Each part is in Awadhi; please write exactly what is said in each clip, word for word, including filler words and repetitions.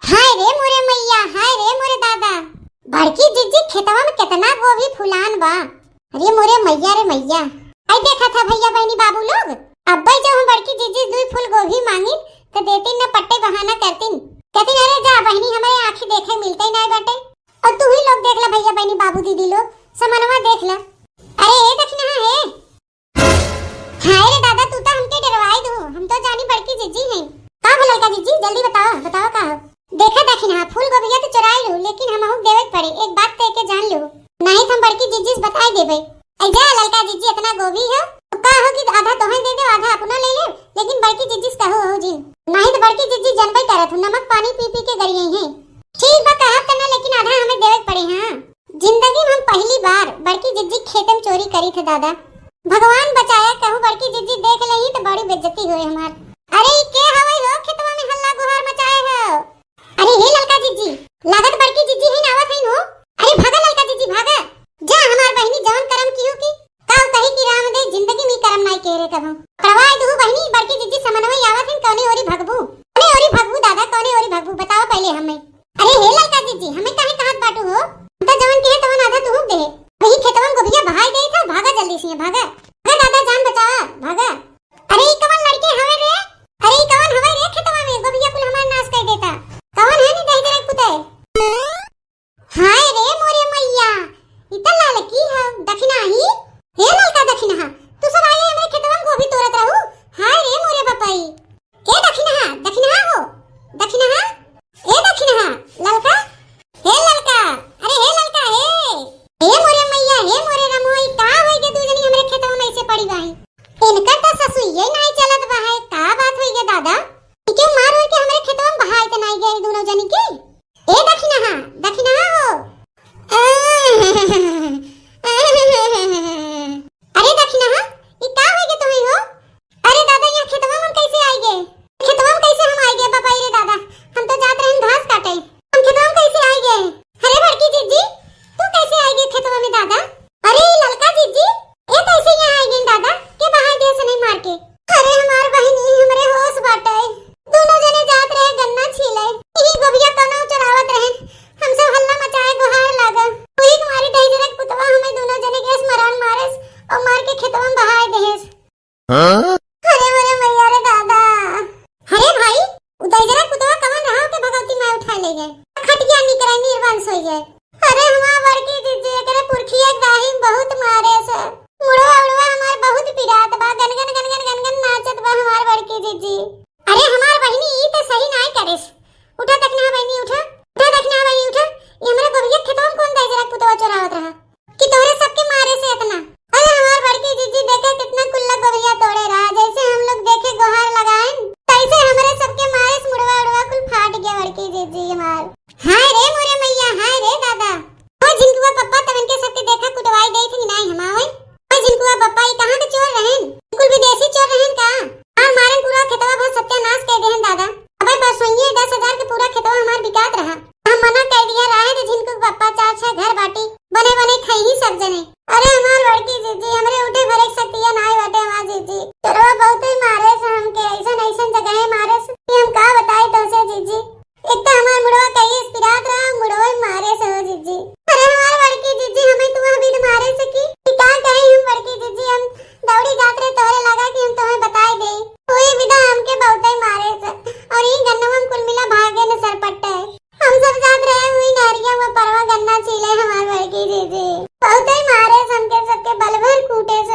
हाय रे मोरे मैया, हाय रे मोरे दादा, बड़की जिज्जी खेतवा में केतना गोभी फुलान बा। अरे मोरे मैया रे मैया। आई देखा था भैया बहनी बाबू लोग, अब्बे जब हम बड़की जिज्जी दुई फूल गोभी मांगिन, त देतिन न पट्टे बहाना करतिन। कहतिन, "अरे जा बहनी, हमरे आँखी देखे मिलते ही नाय बाटे।" और तू ही लोग देख ला भैया बहनी बाबू दीदी लोग, समनवा देख ला। अरे ए दखिनहा हे, हाय रे दादा, तू तो हमके डरवाई दू, हम तो जानी बड़की जिज्जी हैं। का भा ललका जिज्जी, जल्दी बतावा, बतावा का हो? देखा दखिनहा, फूल गोभिया तो चुराई लू, लेकिन हमहू के देवे के पड़े, एक बात कह के जान लू, नहीं तो हम बड़की जिज्जी से बताई देबे। ऐ जा ललका जिज्जी, इतना गोभी हो, तो का हो कि आधा तोहे दे दे, आधा अपनो ले ले, लेकिन बड़की जिज्जी से कहू हो जिन, नहीं तो बड़की जिज्जी जनबे करत हो, नमक पानी पी पी के गरिये हैं। ठीक बा, कहब त ना, लेकिन आधा हमें देवे के पड़े। हाँ, जिंदगी में हम पहली बार बड़की जिज्जी खेते में चोरी करी थे दादा। भगवान बचाया, कहूँ बड़की जिज्जी देख लेही तो बड़ी बेइज्जती होए हमार। अरे ई के हवे हो खेतवा में हल्ला गुहार मचाए हो? अरे हे ललका जिज्जी, लागत बड़की जिज्जी ही ना आवत हईन हो। अरे भागा ललका जिज्जी भागा, जा हमार बहिनी जवन करम की हो की। का कही कि राम दे जिंदगी में करम नाई के रे कभू। करवाए दुहु बहिनी, बड़की जिज्जी समनवे आवत हईन, कौने ओरी भगबू? कौने ओरी भगबू दादा, कौने ओरी भगबू बताओ पहले हमें। अरे हे ललका जिज्जी, हमें काहे कहत बाटू हो? हम तो जवन कहे तवन आधा तुहू दे। वही खेतवा में गोभिया बहाई दे था, भागा जल्दी से भागा। भागा दादा जान बचावा, भागा। अरे ई कवन लड़के हवे रे? अरे ई कवन हवे रे खेतवा में? गोभिया कुल हमार नाश कर देता। कवन है नी दहिजरा के पुते? हाय रे मोरे मैया, ई त ललकी ह, दखिनहा ही। हे ललका दखिनहा, तू सब आइए हमरे खेतवा में गोभी तोड़त रहू। हाय रे मोरे बपई। ए दखिनहा, दखिनहा हो, दखिनहा, ए दखिनहा, ललका, हे ललका, अरे हे ललका, हे, हे मोरे मैया, हे मोरे रमोई, का होई गे दू जनी हमरे खेतवा में ऐसे पड़ी बाही? इनकर त ससुइये नाई चलत बा है, का बात होई गे दादा? इके मार ओर के हमरे खेतवा में बहाई त नाई गए दोनों जनी के? ए दखिनहा, दखिनहा हो। अरे दखिनहा, ई का होई गे तुम्हें हो? अरे दादा, यहाँ खेतवा में कैसे आई गे? खेतवा में कैसे हम आई गे, बाबा रे दादा? हम तो जात रहन घास काटे, हम खेतवा में कैसे आई गे? अरे बड़की जिज्जी, तू कैसे आई गे खेतवा में दादा? अरे ई ललका जिज्जी, ये कैसे यहाँ आई गे दादा? के बहाई दिया से नहीं मार के? अरे हमार बहिनी, हमरे होश बाटे। दोनों जने जात रहे गन्ना छीले। यही गोभिया कौनो चरावत रहे। हम सब हल्ला मचाए, गुहार लागा। वही हमारी दहिजरक पुतवा हमें दोनों जने के स्मरण मारेस और मार के खेतवा में बहाए देहेस। हाँ? अरे मोरे मैया रे दादा। अरे भाई, उ दहिजरक पुतवा कवन रहा के भगवती माई उठा ले गए? खटिया निकरे, निर्वंश हो गए। अरे हमार बड़की जिज्जी, एकरे पुरखिया के दाहिम बहुत मारेस। मुड़वा उड़वा हमार बहुत पिरात बा, गनगन गनगन गनगन नाचत बा हमार बड़की जिज्जी। अरे हमार बहिनी, ई त सही नाय करेस। उठा दखिनहा बहिनी, उठा। उठा दखिनहा बहिनी, उठा। ई हमरा गोभिया खेतवा में कौन दहिजरा के पुतवा चोरावत रहा कि तोहरे सबके मारेस इतना? अरे हमार बड़की जिज्जी, देखा कितना कुल्ला गोभिया तोड़े रहा, जैसे हम लोग देखे गोहार लगाएन, तैसे हमरे सबके मारेस, मुड़वा उड़वा कुल फाट गया बड़की जिज्जी हमार। हाय रे मोरे मैया, हाय रे दादा। ओ झिनकुआ पप्पा, तवन के सबके देखा कुटवाई देत ही नाई हमा होई। ओ झिनकुआ पप्पा, ई कहाँ के चोर रहन? कुल विदेशी चोर रहन का? मार मारन पूरा खेतवा भर सत्यानाश कर देहन दादा। अबे परसोइये दस हजार के पूरा खेतवा हमार बिकात रहा। हम मना कर दिया रहे तो झिनकू के पप्पा चार छह घर बाटी, बने बने खई ही सब जने। अरे हमार बड़की जिज्जी, हमरे उठे भरे के शक्तिया नाई बाटे हमार जिज्जी। चोरवा बहुते मारेस हमके, ऐसन ऐसन जगह मारेस कि हम का बताई तोसे जिज्जी। एक तो हमार मुड़वा कहिए पिरात रहा, मुड़वा मारेस हो जिज्जी। अरे हमार बड़की जिज्जी, हमें तू अभी तो मारेस कि, कि का कही हम बड़की जिज्जी, हम दौड़ी जात रहे तोहरे लगा कि हम तुम्हें बताई दे। वही विधा हमके बहुते मारेस। और ई गन्नवा में कुल मिला भागे न सरपट्टे। हम सब जात रहे हुई नहरिया में परवा गन्ना छीले हमार बड़की जिज्जी। बहुते मारेस हमके सबके बल भर कूटेस।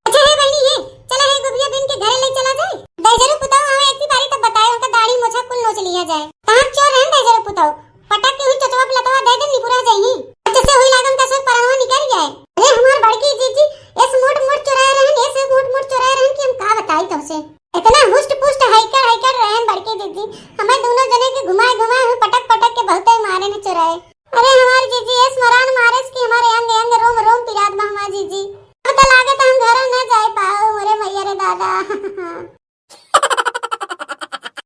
अच्छा हे बहिनी हे, चला हे गोभिया बिन के घरे ले चला जाए। दहिजरू पुताऊ हमें एक बारी तब बताए, उनका दाढ़ी मोछा कुल नोच लिया जाए। कहाँ चोर रहन दहिजरू पुताऊ? पटक के हुई चचवा पे लतवा दे दे, निपुरा जाई। अच्छा से हुई लागन का सब परनवा निकल जाए। अरे हमार बड़की जिज्जी, एस मोट मोट चोराए रहन, एस मोट मोट चोराए रहन कि हम का बताई तोसे। इतना हुस्ट पुस्ट हाइकर हाइकर रहन बड़की जिज्जी, हमें दोनों जने के घुमाए घुमाए हुई पटक पटक के बहुते मारे न चोराए। अरे हमार जिज्जी, एस मरान मारेस कि हमारे अंग अंग रोम रोम पिरात बा हमार जिज्जी। अब तो लागत हम घर न जाए पाओ, मोरे मैया रे दादा।